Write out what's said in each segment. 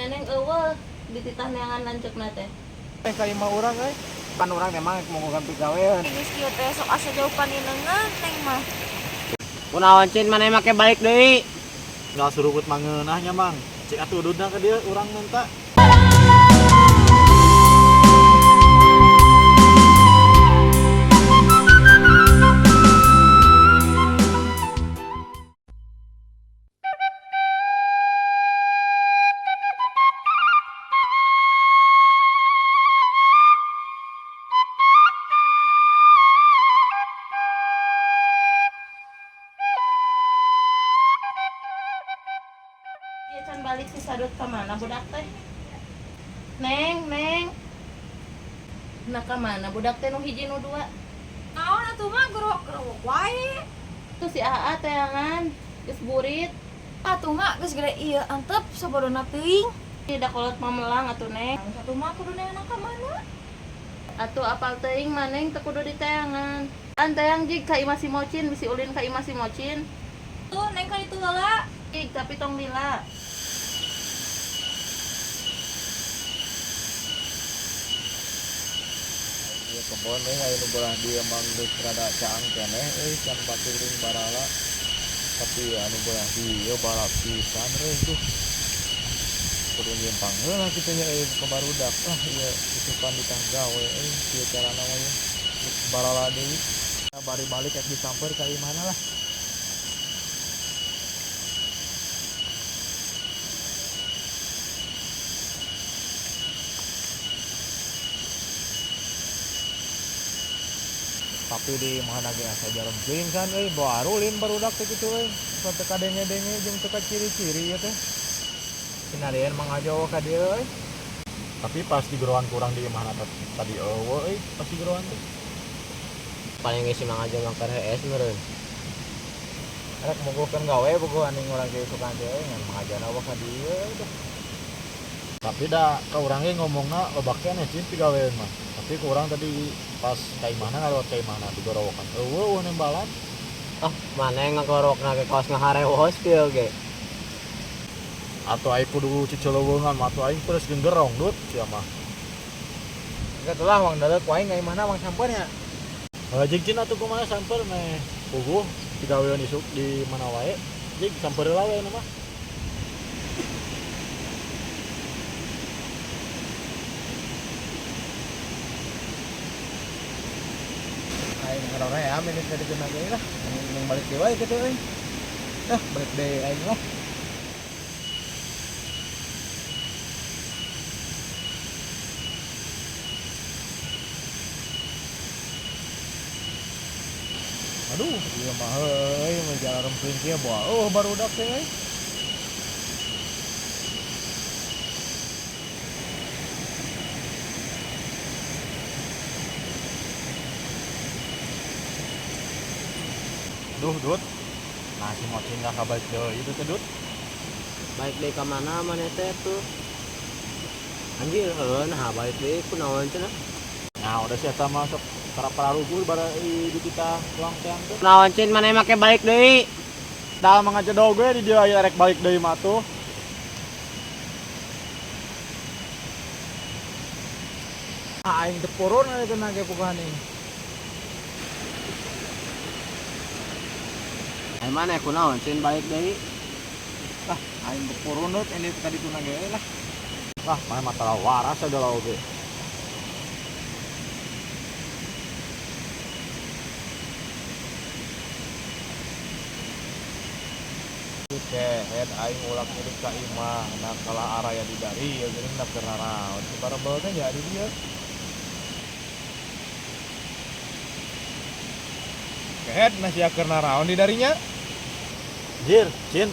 Neneng eueuh dititah neangan lanceukna teh. Teh ka imah urang euy. Pan urang teh mah mogogan pigawean. Geus kieu teh sok asa jauh paninengan Neng mah. Kunaon Cin maneh make balik deui? Ngal surukut mangeunah nya Mang. Cik atuh ududna ka dieu urang menta. Ieu can balik si Sadut ka mana budak teh? Neng, Neng. Nah ka mana budak teh nu hiji nu dua? Naon atuh mah gerowok-gerowok wae. Tuh si AA teangan geus burit. Atuh mah geus gede ieu antep sabodona teuing. Da kolot mamelang atuh Neng. Atuh mah kudu neangan ka mana? Atuh apal teuing maneng teu kudu diteangan. An teang jig ka imah si Mocin bisi ulin ka imah si Mocin. Tuh Neng ka ditu heula. Jig tapi tong lila. Ieu kebon euy aya nu belah dieu mah geus rada caang keneh euy can baturing barala. Tapi anu belah dieu balap pisan euy tuh. Kudu nyimpang heula kitu nya euy ka barudak. Ah ieu isukan ditah gawe euy kieu carana mah ieu. Barala deui. Bari balik rek disamper ka imahna lah. Tapi di imahna ge asa jarum teuing kan euy, baru lin barudak teh kitu euy. Asa teu kadenge-denge jeung teu kaciri-ciri ieu teh. Sinarieun Mang Ajo ka dieu euy. Tapi pas digeroan kurang di imahna tadi eueuh euy, pas digeroan teh. Paling geus si Mang Ajo mah keur hees meureun. Rek mogokeun gawe bogohan ning urang ge isukan teh euy ngan Mang Ajona eueuh ka dieu teh. Tapi da ka urang ge ngomongna loba keneh Cin pigaweun mah. Tapi ku urang tadi pas ka imahna ngalewat ka imahna digorowokan. Eueuh eueuh nembalan. Ah, maneh ngagorowokna ge kaos ngaharewos kieu ge. Atuh aing kudu cicileuweungan mah atuh aing terus genggerong Dut sia mah. Engke lah wang daleuk ku aing ka imahna wang samper nya. Heuh jig Cin atuh kumaha samper meh puguh pigaweun isuk di mana wae. Jig samper heula we mah. Aing ngaroream ini ka ditu ge lah. Mending balik deui wae kitu euy. Dah balik deui aing lah. Aduh, ieu mah heuy mun jalan rempling kieu boa eueuh barudak teh euy. Duh, Dut. Nah, si Mocin nggak kabalik deui itu teh, Dut. Balik deui ka mana maneh teh tuh? Anjir, heueuh nah balik deui kunaon cenah? Nah, udah si eta mah sok para-pararuguh bara di kita tuang teang teh. Kunaon Cin maneh make balik deui? Da Mang Ajo gue di dieu aya rek balik deui mah tuh. Ah aing teu purun ari teu nage puguhan aing. Ai maneh kunaon Cin balik deui? Ah aing teu purun Dut ini ka ditu nage euy lah. Lah, maneh mah tara waras segala oge. Kehed aing ulak milik ka imah nah kalah araya di dari ya geuning da keur naraon si barebel teh nya di dieu. Kehed na sia keur naraon di darinya. Jir, Cin,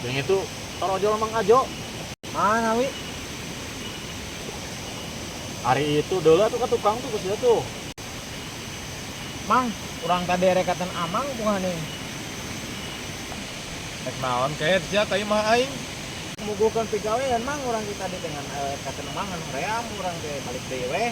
yang itu torojol Mang Ajo. Mana wi? Ari itu deula tuh ka tukang tuh geus tuh. Mang, urang tadi rekatan amang bukan nih. Rek naon kehed sia ka imah aing. Muguhkeun pigawean Mang urang teh tadi dengan rekatan amang anu hoream urang teh balik deui we.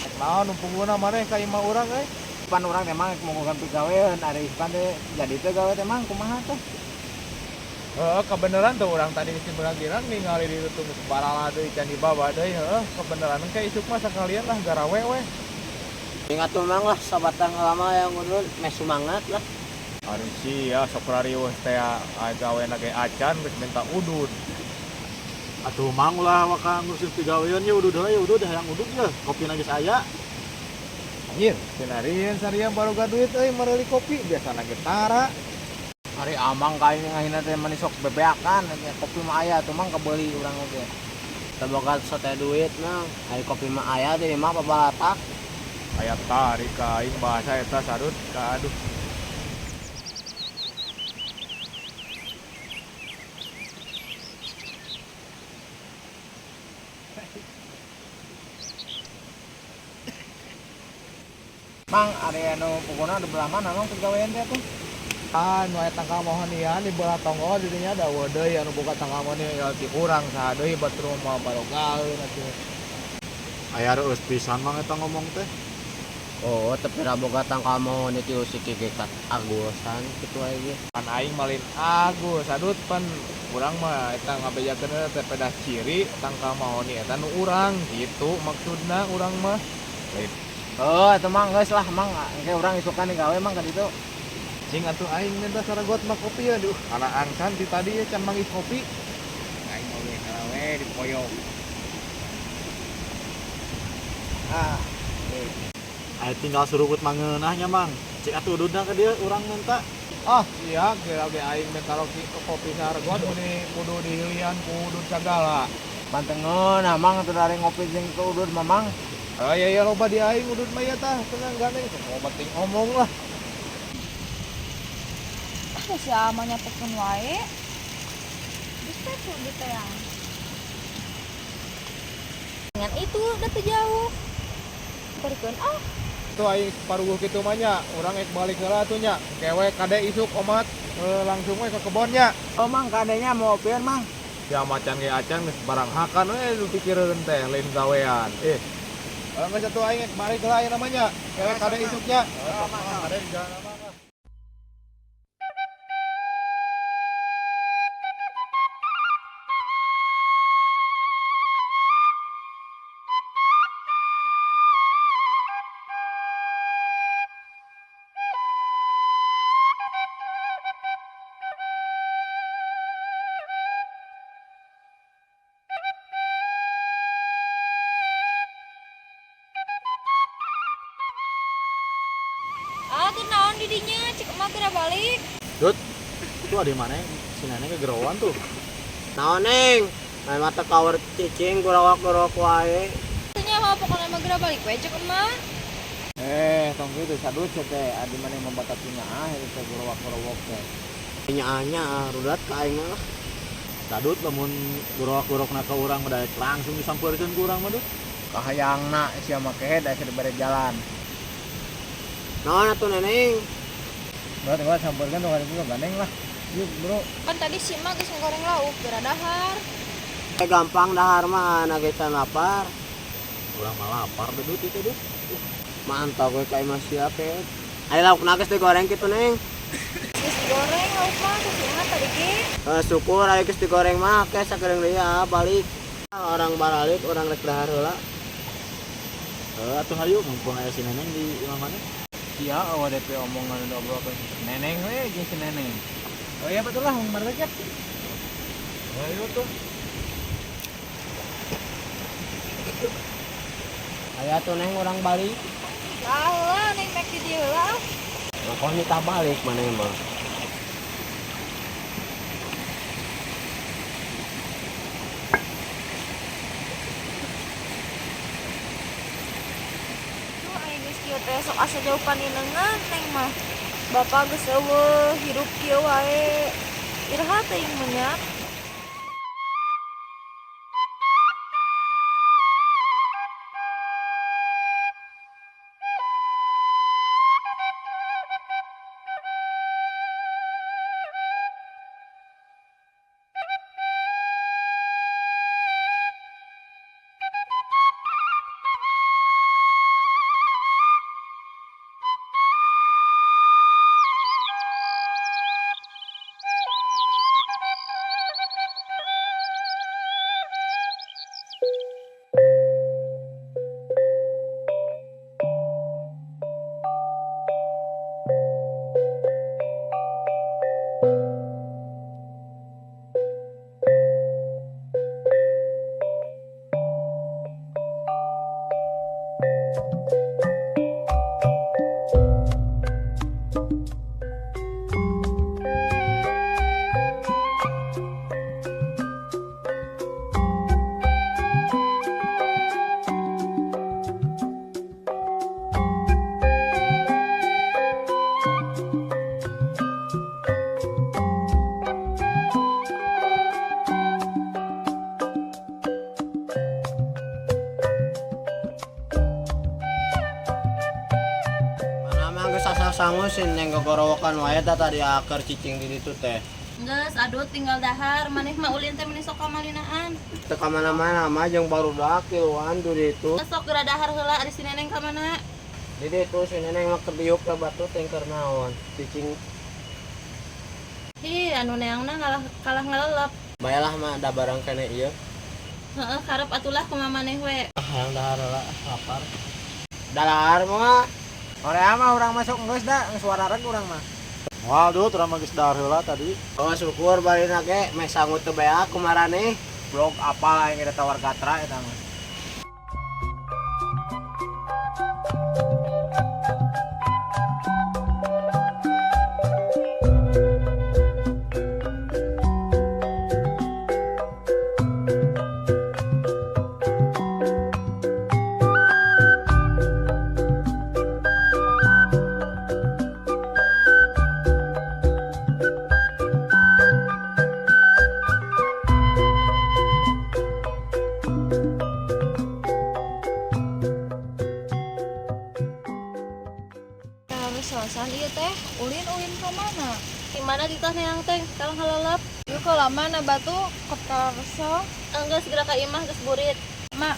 Rek naon nu puguna maneh ka imah urang euy? Pan urang teh mang monggokan pigawean ari Ispan teh jadi teh gawe teh mang kumaha teh? Heeh, kebenaran tuh orang tadi geus girang ningali di ditu geus barala deui can dibawa deui heuh, kebenaran engke isuk mah sakalian lah garawe we. Ingat tuh mang lah sabatang lama yang ngudun meh semangat lah. Ari sia sok rariweuh teh gawena ge acan geus minta udud. Atuh mang ulah waka ngurusin pigawean ye udud heula ye udud hayang udud ye kopina geus aya. Anjir, cenarieun saria baroga duit euy mereuli kopi biasana ge tara. Ari amang ka aing ngahina teh mani sok bebeakan kopi mah aya atuh mang kebeuli urang oge. Teu boga sote duit mang, ari kopi mah aya di imah pabalatak. Aya tarik ka aing bahasa eta sarut ka aduh. Mang ari anu pokona di belah mana mang pigawean teh atuh? Ah, nu aya tangkal mohonian di belah tonggol di dinya da eueuh deui anu boga tangkal mohoni ya ti urang saha deui batur mah barogaeun atuh. Aya reueus pisan mang eta ngomong teh. Oh, tapi ra boga tangkal mohoni ti usik ge kat agusan kitu wae ge. Pan aing malin agus sadut pan urang mah eta ngabejakeun teh pedah ciri tangkal mahoni eta nu urang gitu maksudna urang mah. Lain. Heuh, atuh mang geus lah mang engke urang isukan digawe mang ka ditu. Cing atuh aing minta saragot mah kopi ya duh. Kana angsan ti tadi ya can manggih kopi. Aing mah we we dipoyong. Ah, Ayo tinggal surukut mangeunahnya mang. Cik atuh ududna ka dieu urang minta. Ah, sia kira ge aing minta kopi saragot meni kudu dihilian ku udud sagala. Pantengeun nah mang atuh dari ngopi jeung ke udud mah mang. Ah ya ya loba di aing udud mah ya tah tenang gandeng semua penting omong lah. Ah, si ama nyapekeun wae. Geus teh kudu teang. Dengan itu udah teu jauh. Perkeun ah. Tuh aing paruguh kitu mah nya, urang ek balik heula atuh nya. Kewe kade isuk omat langsung we ke kebon nya. Oh mang kadenya mau opian mang. Ya macan ge acan geus barang hakan we nu pikireun teh lain gawean. Geus atuh aing ek balik heula aya namanya. Kewe kade isuk nya. Kade di jalan mah. Ah, tuh naon didinya cik emak geura balik. Dut, tuh ada mana si nenek kegerowan tuh. Naon neng? Main mata kawar cicing gurawak-gurawak wae. Teu nyaho pokona mah geura balik we cek emak. Tong kitu sadut sia teh adi maneh mabatat nyaah eta teh gurawak-gurawak teh. Nyaahnya rudat ka aing lah. Sadut lamun gurawak-gurawakna ka urang mah daek langsung disampeurkeun ku urang mah dut. Kahayangna sia mah kehed aya dibere jalan. Naon atuh neneng? Bro, tinggal sampeurkeun tuh kali gandeng lah. Yuk, bro. Kan tadi si emak geus ngoreng lauk geura dahar. Gampang dahar mah anak can lapar. Urang mah lapar deh dut itu dut. Mantap we ka imah sia ke. Aya laukna geus digoreng kitu neng. Geus digoreng lauk mah ku si emak tadi ge. Syukur aya geus digoreng mah ke sakedeung deui ya balik. Orang baralik urang rek dahar heula. Heuh atuh hayu mumpung aya si neneng di imah maneh. Sia awak DP omongan udah obrolkeun neneng we jeung si neneng. Oh iya betul lah mung marek ya. Ayo tuh. Aya tuh neng urang balik. Lah heula neng mek di dieu heula. Kok nitah balik maneh mah. Tuh aing geus kieu teh sok asa jauh paninengan neng mah. Bapak geus eueuh hirup kieu wae. Iraha teuing mah nya. Sangu si Neng gogorowokan wae da tadi aker cicing di ditu teh. Geus adut tinggal dahar, maneh mah ulin teh meni sok kamalinaan. Teu ka mana-mana mah jeung barudak tiluan di ditu. Geus sok geura dahar heula ari si Neneng ka mana? Di ditu si Neneng mah kebiuk ka batu teh keur naon. Cicing Hi, anu neangna ngalah kalah ngalelep. baelah mah da barang kene ieu. Heeh, karep atulah kumaha maneh we. Hayang dahar heula lapar. Dahar mah Hoream mah urang masuk geus da, geus warareg urang mah. Moal dut urang mah geus dahar heula tadi. Oh syukur barina ge meh sangu teu beak kumaraneh. Blog apal aing eta tawar gatra eta mah. Harus ieu teh ulin-ulin ka mana? Di mana ditah neang teh kalah ngalelep? Yuk ke lama na batu ke Karso. Enggeus geura ka imah geus burit. Mak,